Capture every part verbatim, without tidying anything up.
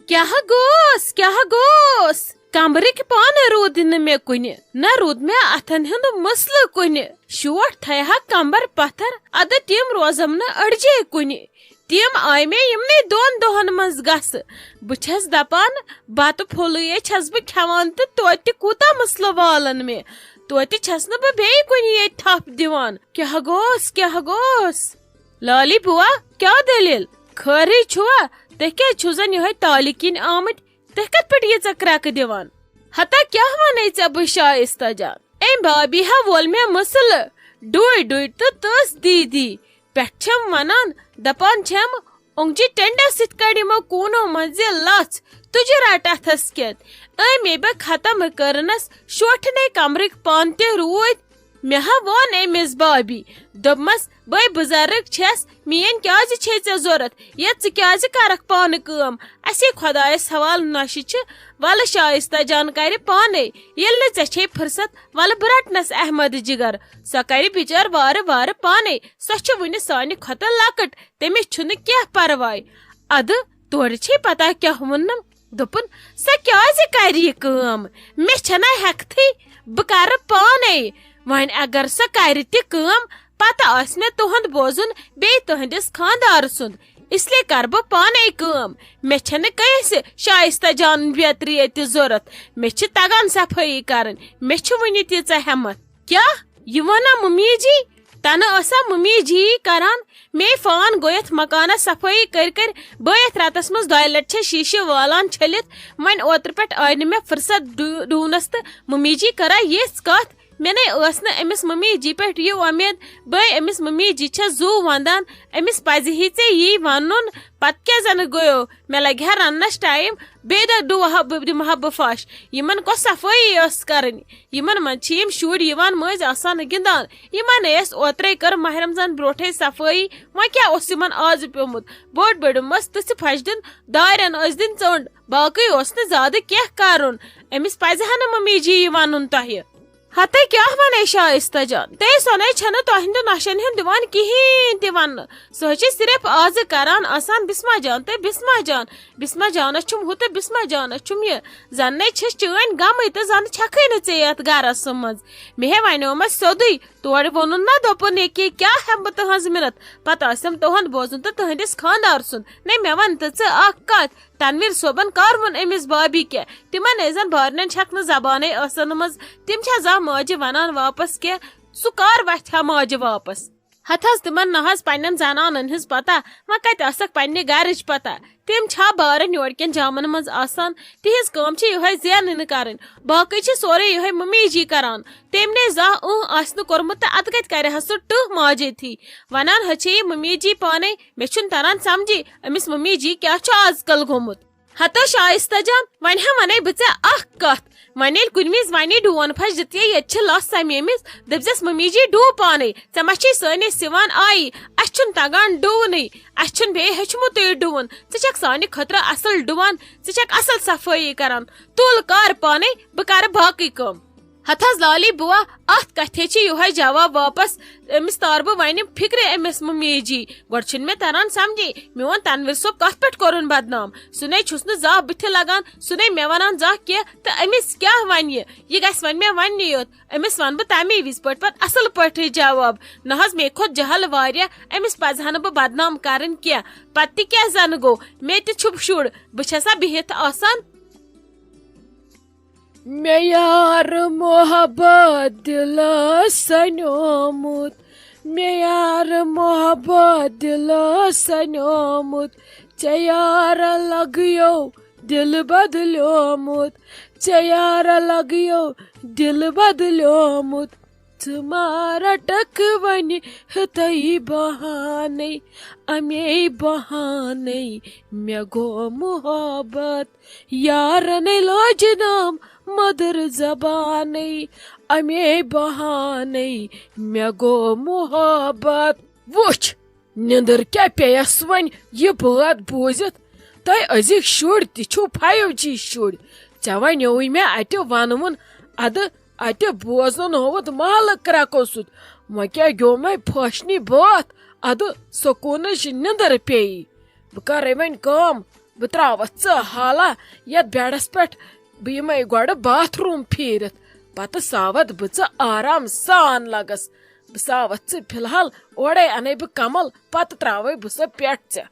کیٛاہ گوٚوس؟ کیٛاہ گوٚوس؟ کمبرٕکۍ پانہٕ روٗدۍ نہٕ مےٚ کُنہِ، نہ روٗد مےٚ اتھن ہُنٛد مسلہٕ کُنہِ۔ شوٹھ تھایہِ ہا کمبر پتھر، ادٕ تِم روزم نہٕ أڈجے کُنہِ۔ تِم آیہِ مےٚ یِمنٕے دۄن دۄہن منٛز گسہٕ۔ بہٕ چھس دپان، بتہٕ پھوٚلٕے چھس بہٕ کھٮ۪وان تہٕ توتہِ کوٗتاہ مسلہٕ والن مےٚ؟ توتہِ چھس نہٕ بہٕ بیٚیہِ کُنہِ ییٚتہِ تھپھ دِوان۔ کیٛاہ گوٚوس؟ کیٛاہ گوٚوس؟ لالی بوا، کیٛاہ دٔلیٖل؟ خٲرٕے چھُوا؟ تُہۍ کیٛازِ چھِو زن یِہوٚے تالہِ کِنۍ آمٕتۍ؟ تُہۍ کتھ پٮ۪ٹھ ییٖژاہ کرٛٮ۪کہٕ دِوان؟ ہتا کیٛاہ ونے ژےٚ بہٕ شایستہ جان؟ أمۍ بھابی ہا وول مےٚ مسلہٕ، ڈُوۍ ڈُوۍ تہٕ تٔژ دیٖدی۔ پٮ۪ٹھ چھَم ونان، دپان چھَم، اونٛگجہِ ٹٮ۪نٛڈٮ۪و سۭتۍ کڑِ یِمو کوٗنو منٛزٕ لژھ، تُجہِ رٹ اتھس کٮ۪تھ۔ أمۍ ییٚلہِ بہٕ ختم کٔرنس، شوٹھنے کمرٕکۍ پانہٕ تہِ روٗدۍ۔ مےٚ ہا ووٚن أمِس بھابی، دوٚپمس، بٔے بُزرگ چھَس، میٲنۍ کیٛازِ چھے ژےٚ ضوٚرتھ؟ یا ژٕ کیٛازِ کرکھ پانہٕ کٲم؟ اسے خۄدایس حوالہٕ نۄشہِ چھِ، ولہٕ شایستہ جان کرِ پانے، ییٚلہِ نہٕ ژےٚ چھے فرصت، ولہٕ بہٕ رٹنس احمد جگر۔ سۄ کرِ بِچٲر وارٕ وارٕ پانے، سۄ چھِ وُنہِ سانہِ کھۄتہٕ لۄکٕٹ، تٔمِس چھُنہٕ کینٛہہ پرواے۔ ادٕ تورٕ چھے پتہ کیٛاہ ووٚنُم؟ دوٚپُن، سۄ کیٛازِ کرِ یہِ کٲم؟ مےٚ چھنہ ہٮ۪کتھٕے، بہٕ کرٕ پانے۔ وۄنۍ اگر سۄ کرِ تہِ کٲم، پتہٕ آسہِ مےٚ تُہُنٛد بوزُن بیٚیہِ تُہنٛدِس خانٛدار سُنٛد۔ اس لیے کرٕ بہٕ پانے کٲم۔ مےٚ چھنہٕ کٲنٛسہِ شایستہ جانٕنۍ بیترِ ییٚتہِ ضوٚرتھ۔ مےٚ چھِ تگان صفٲیی کرٕنۍ۔ مےٚ چھِ وُنہِ تیٖژاہ ہٮ۪متھ۔ کیٛاہ؟ یہِ وَنا مُمی جی؟ تَنہٕ ٲسا مُمی جی کران؟ مے فان گوٚو یَتھ مکانَس صفٲیی کٔرۍ کٔرۍ۔ بٲیِتھ راتَس منٛز دۄیہِ لَٹہِ چھےٚ شیٖشہٕ والان چھٔلِتھ۔ وۄنۍ اوترٕ پٮ۪ٹھ آے نہٕ مےٚ فرصت ڈُ-، ڈُونَس تہٕ مُمی جی کَران یِژھ کَتھ۔ مےٚ نے ٲس نہٕ أمِس مُمی جی پٮ۪ٹھ یہِ وۄمید۔ بٲے، أمِس مُمی جی چھےٚ زُو وَندان۔ أمِس پَزِ ہے ژےٚ یی وَنُن۔ پَتہٕ کیٛاہ زَنہٕ گوٚیو؟ مےٚ لَگہِ ہا رَننَس ٹایم۔ بیٚیہِ دۄہ ڈُوٕ ہا بہٕ، دِمہٕ ہا بہٕ پھَش۔ یِمَن کۄس صفٲیی ٲس کَرٕنۍ؟ یِمن منٛز چھِ یِم شُرۍ یِوان مٔنٛزۍ آسان گِنٛدان۔ یِمن ٲس اوترے کٔر ماہِ رمضان برونٹھے صفٲیی، وۄنۍ کیٛاہ اوس یِمن آز پیومُت؟ بٔڑ بٔڑ مس تٕژھِ پھش دِن، دارٮ۪ن ٲسۍ دِنۍ ژٔنٛڈ، باقٕے اوس نہٕ زیادٕ کینٛہہ کرُن۔ أمِس پزِ ہا نہٕ ممی جی یی ونُن تۄہہِ۔ ہتے کیٛاہ ونے شایستہ جان، تے سۄنے چھنہٕ تۄہہِ ہٕنٛدِ نۄشن ہُنٛد دِوان کِہیٖنۍ تہِ وننہٕ۔ سۄ چھِ صرف آزٕ کران آسان بسمہ جان تہٕ بسمہ جان۔ بسمہ جانس چھُم ہُہ تہٕ بسمہ جانس چھُم یہِ۔ زن نے چھِس چٲنۍ غمٕے تہٕ زن چھکھٕے نہٕ ژےٚ یتھ گرس منٛز۔ مےٚ ہے ونیومس سیوٚدُے، تورٕ ووٚنُن نا، دوٚپُن، ییٚکیٛاہ، کیٛاہ ہٮ۪مہٕ بہٕ تُہنٛز مِنت؟ پتہٕ آسٮ۪م تُہنٛد بوزُن تہٕ تُہنٛدِس خانٛدار سُنٛد۔ نے، مےٚ ون تہٕ ژٕ اکھ کتھ، تنویر صٲبن کر ووٚن أمِس بابی کیٛاہ؟ تِمن ٲسۍ زن بارنٮ۪ن چھکھ نہٕ زبانٕے ٲسن منٛز، تِم چھا زانٛہہ ماجہِ ونان واپس کیٛاہ؟ سُہ کر وتھِ ہا ماجہِ واپس؟ ہتہٕ حظ تِمن نہ حظ پننٮ۪ن زنانن ہٕنٛز پتہ، وۄنۍ کتہِ آسکھ پننہِ گرٕچ پتہ؟ تِم چھا بارن یورکٮ۪ن جامن منٛز آسان؟ تِہنٛز کٲم چھِ یِہوٚے زینٕنۍ کرٕنۍ، باقٕے چھِ سورُے یِہوٚے ممی جی کران۔ تٔمۍ نے زانٛہہ اۭں آسہِ نہٕ کوٚرمُت تہٕ ادٕ کتہِ کرِ ہا سُہ ٹٕہ ماجے تھی؟ ونان حظ چھے یہِ ممی جی پانے، مےٚ چھُنہٕ تران سمجھی أمِس ممی جی کیٛاہ چھُ آز کل گوٚمُت۔ ہتا شایستہ جان، وۄنۍ ہا ونے بہٕ ژےٚ اکھ کتھ۔ وۄنۍ ییٚلہِ کُنہِ وِزِ ونے ڈون پھش دِتھ یے ییٚتہِ چھِ لژھ سمیمٕژ، دٔپزٮ۪س، ممی جی ڈوٗ پانے، ژےٚ ما چھے سٲنِس سِوان آیی؟ اسہِ چھُنہٕ تگان ڈوٗنٕے، اسہِ چھُنہٕ بیٚیہِ ہیوٚچھمُتٕے ڈوٗن۔ ژٕ چھکھ سانہِ خٲطرٕ اصل ڈُوان، ژٕ چھکھ اصل صفٲیی کران۔ تُل کر پانے، بہٕ کرٕ باقٕے کٲم۔ ہتہٕ حظ لالی بوا، اتھ کتھِ چھِ یِہوے جواب واپس۔ أمِس تار بہٕ وۄنۍ فکرِ أمِس ممی جی۔ گۄڈٕ چھُنہٕ مےٚ تران سمجھی، میون تنویر صٲب کتھ پٮ۪ٹھ کوٚرُن بدنام؟ سُہ نے چھُس نہٕ زانٛہہ بٕتھِ لگان، سُہ نے مےٚ ونان زانٛہہ کینٛہہ، تہٕ أمِس کیٛاہ ونہِ؟ یہِ گژھِ وۄنۍ مےٚ وننہِ یوت۔ أمِس ونہٕ بہٕ تمی وِزِ پٲٹھۍ پتہٕ اصل پٲٹھۍ جواب۔ نہ حظ، مے کھوٚت جہل واریاہ، أمِس پزِ ہا نہٕ بہٕ بدنام کرٕنۍ کینٛہہ۔ پتہٕ تہِ کیٛاہ زنہٕ گوٚو، مے تہِ چھُ شُر، بہٕ چھسا بِہِتھ آسان؟ مےٚ یار محبت دِلس سنیومُت، مےٚ یار محبت دِلس سنیومُت، ژےٚ یار لگیو دِل بدلیومُت، ژےٚ یار لگیو دِل بدلیومُت۔ ژٕ ما رٹکھ وۄنۍ ہتھے بہانے، امے بہانے مےٚ گوٚو محبت۔ یارنے لٲج نام مٔدٕر زبانے، امے بہانے مےٚ گوٚو محبت۔ وٕچھ، نیٚنٛدٕر کیٛاہ پیٚیَس وۄنۍ یہِ بٲتھ بوٗزِتھ؟ تۄہہِ أزِکۍ شُرۍ تہِ چھِو فایو جی شُرۍ۔ ژےٚ وَنیووُے مےٚ اَتہِ وَنوُن، اَدٕ اَتہِ بوزنووُتھ محلہٕ کرٛٮ۪کو سۭتۍ۔ وۄنۍ کیٛاہ گیوٚو مےٚ پھٲشنی بٲتھ؟ اَدٕ سکوٗنٕچ نیٚنٛدٕر پیٚیہِ۔ بہٕ کَرَے وۄنۍ کٲم، بہٕ ترٛاوَتھ ژٕ حالہ یَتھ بیڈَس پٮ۪ٹھ۔ بہٕ یِمَے گۄڈٕ باتھ روٗم پھیٖرِتھ، پَتہٕ ساوَتھ بہٕ ژٕ آرام سان لَگَس۔ بہٕ ساوَتھ ژٕ فی الحال اورَے، اَنَے بہٕ کمل، پَتہٕ ترٛاوَے بہٕ سۄ پٮ۪ٹھ ژےٚ۔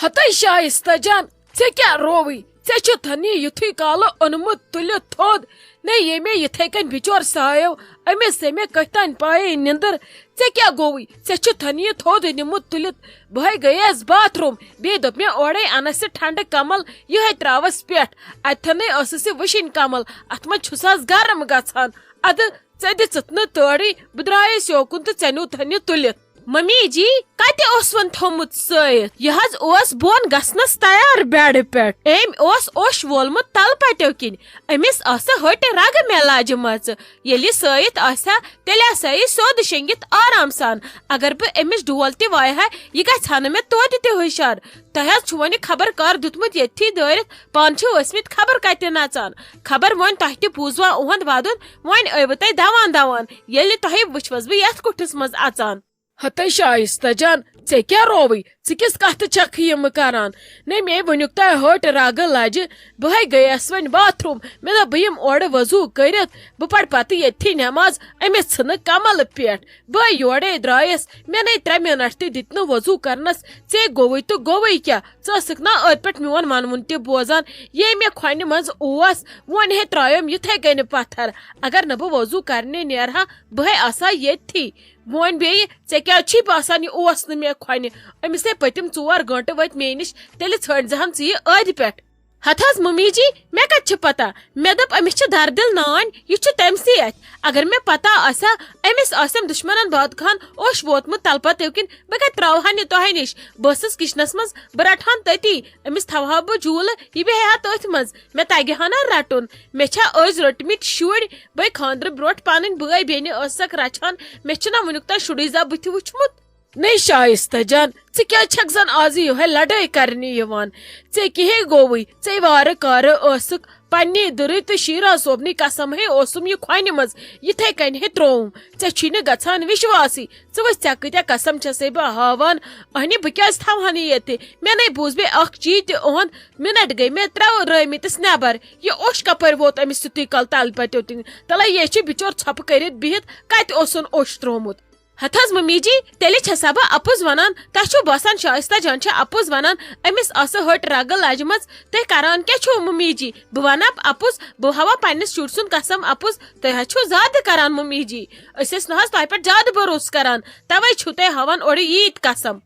ہتَے شایستہ جان، ژےٚ کیٛاہ رووٕے؟ ژےٚ چھُتھ یہِ یُتھُے کالہٕ اوٚنمُت تُلِتھ تھوٚد؟ نے ییٚمے یِتھَے کٔنۍ بِچور سایو، أمِس ژےٚ مےٚ کٔتھۍ تانۍ پایے نِندٕر۔ ژےٚ کیٛاہ گوٚوٕے؟ ژےٚ چھُتھ یہِ تھوٚد نیوٗمُت تُلِتھ؟ بہٕ ہے گٔیَس باتھ روٗم، بیٚیہِ دوٚپ مےٚ اورَے اَنَس ژٕ ٹھنڈٕ کمل، یِہوٚے ترٛاوَس پٮ۪ٹھ۔ اَتھٮ۪نٕے ٲسٕس یہِ وٕشِنۍ کمل، اَتھ منٛز چھُس آز گرم گژھان۔ اَدٕ ژےٚ دِژٕتھ نہٕ تٲرٕے، بہٕ درٛایَس یوکُن تہٕ ژےٚ نیوٗتھ یہِ تُلِتھ۔ ممی جی، کتہِ اوسون تھوٚمُت سٲیِتھ؟ یہِ حظ اوس بۄن گژھنس تیار بیڈٕ پٮ۪ٹھ۔ أمۍ اوس اوٚش وولمُت تلہٕ پٹیو کِنۍ۔ أمِس آسہٕ ۂٹۍ رگہٕ مےٚ لاجمژٕ۔ ییٚلہِ یہِ سٲیِتھ آسہِ ہا، تیٚلہِ آسہِ ہا یہِ سیوٚد شیٚنگِتھ آرام سان۔ اگر بہٕ أمِس ڈول تہِ وایہِ ہا، یہِ گژھِ ہا نہٕ مےٚ توتہِ تہِ ہُشار۔ تۄہہِ حظ چھُ وۄنۍ یہِ خبر کر دیُتمُت ییٚتھی دٲرِتھ، پانہٕ چھِو ٲسمٕتۍ خبر کتہِ نژان۔ خبر وۄنۍ تۄہہِ تہِ بوٗزوا اُہُنٛد ودُن، وۄنۍ ٲیوٕ تۄہہِ دوان دوان، ییٚلہِ تۄہہِ وٕچھوس بہٕ یتھ کُٹھِس منٛز اژان۔ ہتے شایستہ جان، ژےٚ کیٛاہ رووٕے؟ ژٕ کِژھ کتھٕ چھکھ یِمہٕ کران؟ نے مے وٕنیُک تام ہٲٹ رگہٕ لجہِ، بہٕ ہے گٔیس وۄنۍ باتھ روٗم۔ مےٚ دوٚپ بہٕ یِمہٕ اورٕ وضوٗ کٔرِتھ، بہٕ پرٕ پتہٕ ییٚتھی نٮ۪ماز۔ أمِس ژھٕنہٕ کملہٕ پٮ۪ٹھ۔ بہٕ ہے یورے درٛایس، مےٚ نے ترٛےٚ منٹ تہِ دِتۍ نہٕ وضوٗ کرنس۔ ژے گوٚوُے تہٕ گوٚوُے کیٛاہ؟ ژٕ ٲسٕکھ نا أتھۍ پٮ۪ٹھ میون ونوُن تہِ بوزان؟ یے مےٚ کھۄنہِ منٛز اوس، وۄنۍ ہے ترٛایوم یِتھے کٔنۍ پتھر۔ اگر نہٕ بہٕ وضوٗ کرنہِ نیرٕ ہا، بہٕ ہے آسہٕ ہا ییٚتھی۔ وۄنۍ بیٚیہِ، ژےٚ کیٛازِ چھی باسان یہِ اوس نہٕ مےٚ کھۄنہِ؟ أمِس ہے پٔتِم ژور گٲنٛٹہٕ وٲتۍ مے نِش، تیٚلہِ ژھٲنٛڈزِہَن ژٕ یہِ أدۍ پٮ۪ٹھ۔ ہتہٕ حظ ممی جی، مےٚ کتہِ چھِ پتہ؟ مےٚ دوٚپ أمِس چھِ دردِل نانۍ، یہِ چھُ تٔمۍ سٕے اَتھِ۔ اگر مےٚ پتہ آسہِ ہا، أمِس آسٮ۪م دُشمنن باد خان اوٚش ووتمُت تلہٕ پتیو کِنۍ، بہٕ کتہِ ترٛاوہن یہِ تۄہہِ نِش؟ بہٕ ٲسٕس کچنس منٛز، بہٕ رٹہٕ ہن تٔتی۔ أمِس تھاوہا بہٕ جوٗلہٕ، یہِ بیٚہہِ ہا تٔتھۍ منٛز۔ مےٚ تگہِ ہا نا رٹُن؟ مےٚ چھا أزۍ رٔٹمٕتۍ شُرۍ؟ بے خاندرٕ برونٹھ پنٕنۍ بٲے بیٚنہِ ٲسکھ رچھان، مےٚ چھُنہ وُنیُک تام شُرُے زا بٕتھِ وُچھمُت۔ نے شایستہ جان، ژٕ کیٛازِ چھکھ زن آز یِہوے لڑٲے کرنہِ یِوان؟ ژےٚ کِہے گووُے، ژے وارٕ کارٕ ٲسٕکھ پننی دٕرٕے تہٕ شیرا صٲبنٕے قسم ہے اوسُم یہِ کھۄنہِ منٛز یِتھے کٔنۍ ہے ترووُم۔ ژےٚ چھُے نہٕ گژھان وشواسٕے۔ ژٕ وٕچھ ژےٚ کۭتیاہ قسم چھسے بہٕ ہاوان۔ اہنہِ بہٕ کیٛازِ تھاوہن یہِ ییٚتہِ؟ مےٚ نے بوٗز بیٚیہِ اکھ چیٖز تہِ اُہُنٛد۔ منٹ گٔے مےٚ ترٛاو رٲومٕتِس نٮ۪بر۔ یہِ اوٚش کپٲرۍ ووت أمِس یُتُے کال تلہٕ پتیو تہِ؟ تلے یے چھِ بِچور ژھۄپہٕ کٔرِتھ بِہِتھ، کتہِ اوسُن اوٚش ترٛوومُت؟ ہتہٕ حظ ممی جی، تیٚلہِ چھسا بہٕ اپُز ونان؟ تۄہہِ چھُو باسان شایستہ جان چھِ اپُز ونان؟ أمِس آسہٕ ۂٹ رگہٕ لجمژ۔ تُہۍ کران کیٛاہ چھِو ممی جی؟ بہٕ ونہٕ اپُز، بہٕ ہاوٕ پننِس شُرۍ سُنٛد قسم اپُز۔ تُہۍ حظ چھِو زیادٕ کران ممی جی۔ أسۍ ٲسۍ نہٕ حظ تۄہہِ پٮ۪ٹھ زیادٕ بھروسہٕ کران، توے چھِو تُہۍ ہاوان اورٕ ییٖتۍ قسم۔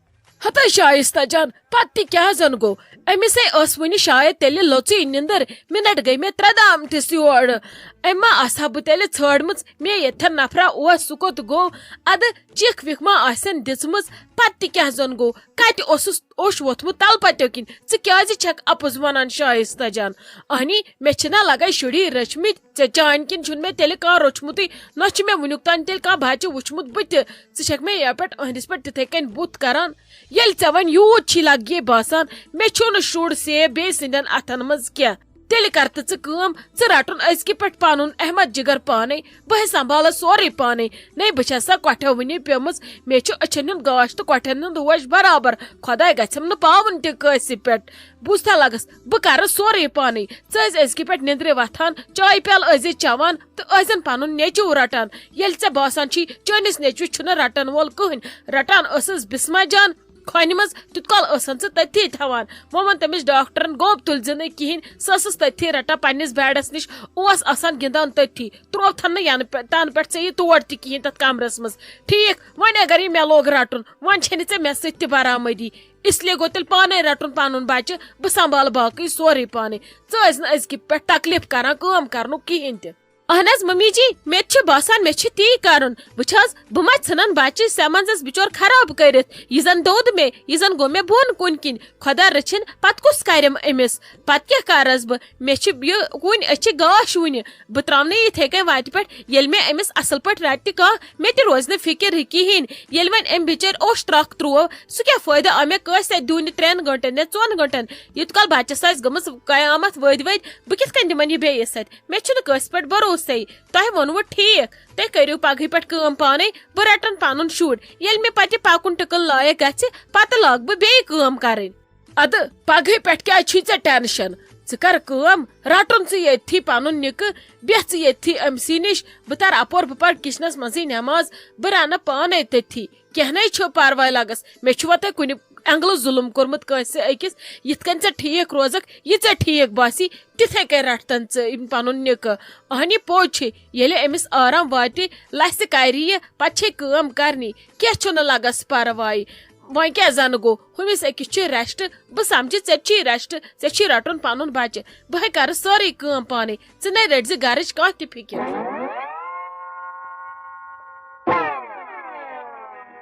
ہتے شایستہ جان، پتہٕ تہِ کیٛاہ زن گوٚو؟ أمِس ہے ٲس وُنہِ شاید تیٚلہِ لٔژٕے نِندٕر، منٹ گٔے مےٚ ترٛےٚ دامتِس یورٕ۔ أمۍ ما آسہٕ ہا بہٕ تیٚلہِ ژھٲڑمٕژ؟ مےٚ ییٚتھٮ۪ن نفرا اوس، سُہ کوٚت گوٚو؟ ادٕ چِکھ وِکھ ما آسٮ۪ن دِژمٕژ؟ پتہٕ تہِ کیٛاہ زن گوٚو؟ کتہِ اوسُس اوٚش ووتھمُت تلہٕ پتیو کِنۍ؟ ژٕ کیٛازِ چھکھ اپُز ونان شایستہ جان؟ اہنی، مےٚ چھِنہ لگے شُری رٔچھمٕتۍ۔ ژےٚ چانۍ کِنۍ چھُنہٕ مےٚ تیٚلہِ کانٛہہ روٚچھمُتٕے، نہ چھُ مےٚ وُنیُک تام تیٚلہِ کانٛہہ بچہِ وُچھمُت بہٕ تہِ۔ ژٕ چھکھ مےٚ یپٲرۍ أہنٛدِس پٮ۪ٹھ تِتھے کٔنۍ بُتھ کران۔ ییٚلہِ ژےٚ وۄنۍ یوٗت چھی لگہِ یہِ باسان، مےٚ چھُنہٕ شُر سیف بیٚیہِ سٕنٛدٮ۪ن اتھن منٛز کینٛہہ، تیٚلہِ کر تہٕ ژٕ کٲم، ژٕ رٹُن أزکہِ پٮ۪ٹھ پنُن احمد جگر پانے۔ بہٕ ہے سنبھالس سورُے پانے۔ نے بہٕ چھس سا کۄٹھیو وُنہِ پیمٕژ، مےٚ چھُ أچھن ہُنٛد گاش تہٕ کۄٹھٮ۪ن ہُنٛد ہوش برابر۔ خۄداے گژھٮ۪م نہٕ پاوُن تہِ کٲنٛسہِ پٮ۪ٹھ۔ بوٗزتھا لگس، بہٕ کرٕ سورُے پانے۔ ژٕ ٲسۍ أزکہِ پٮ۪ٹھ نِندرِ وۄتھان، چایہِ پیالہٕ ٲسۍ زِ چٮ۪وان تہٕ ٲسۍ زن پنُن نیٚچو رٹان۔ ییٚلہِ ژےٚ باسان چھی چٲنِس نیٚچوِس چھُنہٕ رٹن وول کٕہٕنۍ، رٹان ٲسٕس بسمہ جان کھۄنہِ منٛز، تیُت کال ٲسن ژٕ تٔتھی تھاوان۔ وۄنۍ ووٚن تٔمِس ڈاکٹرن، گوٚب تُلۍ زِ نہٕ کِہینۍ، سۄ ٲسٕس تٔتھی رٹان پننِس بیڈس نِش، اوس آسان گِنٛدان تٔتھی۔ ترووتھن نہٕ ینہٕ پہ-، تنہٕ پٮ۪ٹھ ژےٚ یہِ تور تہِ کِہینۍ تتھ کمرس منٛز۔ ٹھیٖک، وۄنۍ اگر یہِ مےٚ لوگ رٹُن، وۄنۍ چھے نہٕ ژےٚ مےٚ سۭتۍ تہِ برآمدی۔ اس لیے گوٚو تیٚلہِ پانے رٹُن پنُن بچہِ، بہٕ سنبھالہٕ باقٕے سورُے پانے۔ ژٕ ٲسۍ نہٕ أزکہِ پٮ۪ٹھ تکلیف کران کٲم کرنُک کِہینۍ تہِ۔ اہن حظ ممی جی، مےٚ تہِ چھُ باسان مےٚ چھُ تی کرُن۔ وٕچھ حظ، بہٕ ما ژھٕنن بچہِ سیمنزس بچور خراب کٔرِتھ۔ یہِ زن دوٚد مےٚ، یہِ زن گوٚو مےٚ بۄن کُن کِنۍ۔ خۄدا رٔچھِن، پتہٕ کُس کرٮ۪م أمِس؟ پتہٕ کیٛاہ کرس بہٕ؟ مےٚ چھِ یہِ کُنۍ، أسۍ چھِ گاش وُنہِ۔ بہٕ ترٛاونہٕ یہِ یِتھَے کٔنۍ وَتہِ پٮ۪ٹھ، ییٚلہِ مےٚ أمِس اَصٕل پٲٹھۍ رَٹہِ کانٛہہ، مےٚ تہِ روزِ نہٕ فِکِر یہِ کِہیٖنۍ۔ ییٚلہِ وۄنۍ أمۍ بِچٲرۍ اوٚش ترٛکھ ترٛوو، سُہ کیٛاہ فٲیدٕ آو مےٚ کٲنٛسہِ اَتھِ دِونہِ ترٛٮ۪ن گٲنٛٹَن یا ژۄن گٲنٛٹَن؟ یوٗت کال بَچَس آسہِ گٔمٕژ قیامَتھ ؤدۍ ؤدۍ، بہٕ کِتھ کٔنۍ دِمَن یہِ بیٚیِس اَتھِ؟ مےٚ چھُنہٕ کٲنٛسہِ پٮ۪ٹھ بھروسہٕ۔ سے، تۄہہِ ووٚنوٕ ٹھیٖک، تُہۍ کٔرِو پگہٕے پٮ۪ٹھ کٲم پانے، بہٕ رٹن پنُن شُر۔ ییٚلہِ مےٚ پتہٕ پکُن ٹِکُن لایق گژھِ، پتہٕ لاگہٕ بہٕ بیٚیہِ کٲم کرٕنۍ۔ ادٕ پگہٕے پٮ۪ٹھ کیٛازِ چھُے ژےٚ ٹینشن؟ ژٕ کر کٲم، رٹُن ژٕ ییٚتھی پنُن نِکہٕ، بیٚہہ ژٕ ییٚتھی أمۍ سٕے نِش، بہٕ ترٕ اپور، بہٕ پرٕ کچنس منٛزٕے نٮ۪ماز، بہٕ رنہٕ پانے تٔتھی۔ کینٛہہ نے چھُ پرواے لگس، مےٚ چھُوا تۄہہِ کُنہِ اینگلہٕ ظُلم کوٚرمُت کٲنٛسہِ أکِس؟ یِتھ کٔنۍ ژےٚ ٹھیٖک روزکھ، یہِ ژےٚ ٹھیٖک باسی، تِتھے کٔنۍ رٹتن ژٕ یِم پنُن نِکہٕ۔ اہنی پوٚز چھِ، ییٚلہِ أمِس آرام واتہِ، لژھِ کرِ یہِ، پتہٕ چھے کٲم کرنی، کینٛہہ چھُنہٕ لگس پرواے۔ وۄنۍ کیٛاہ زنہٕ گوٚو، ہُمِس أکِس چھُ ریسٹ، بہٕ سمجھِ ژےٚ تہِ چھُے ریسٹ، ژےٚ چھُے رٹُن پنُن بچہِ، بہٕ ہے کرٕ سٲرٕے کٲم پانے، ژٕ نے رٔٹۍ زِ گرٕچ کانٛہہ تہِ فکر۔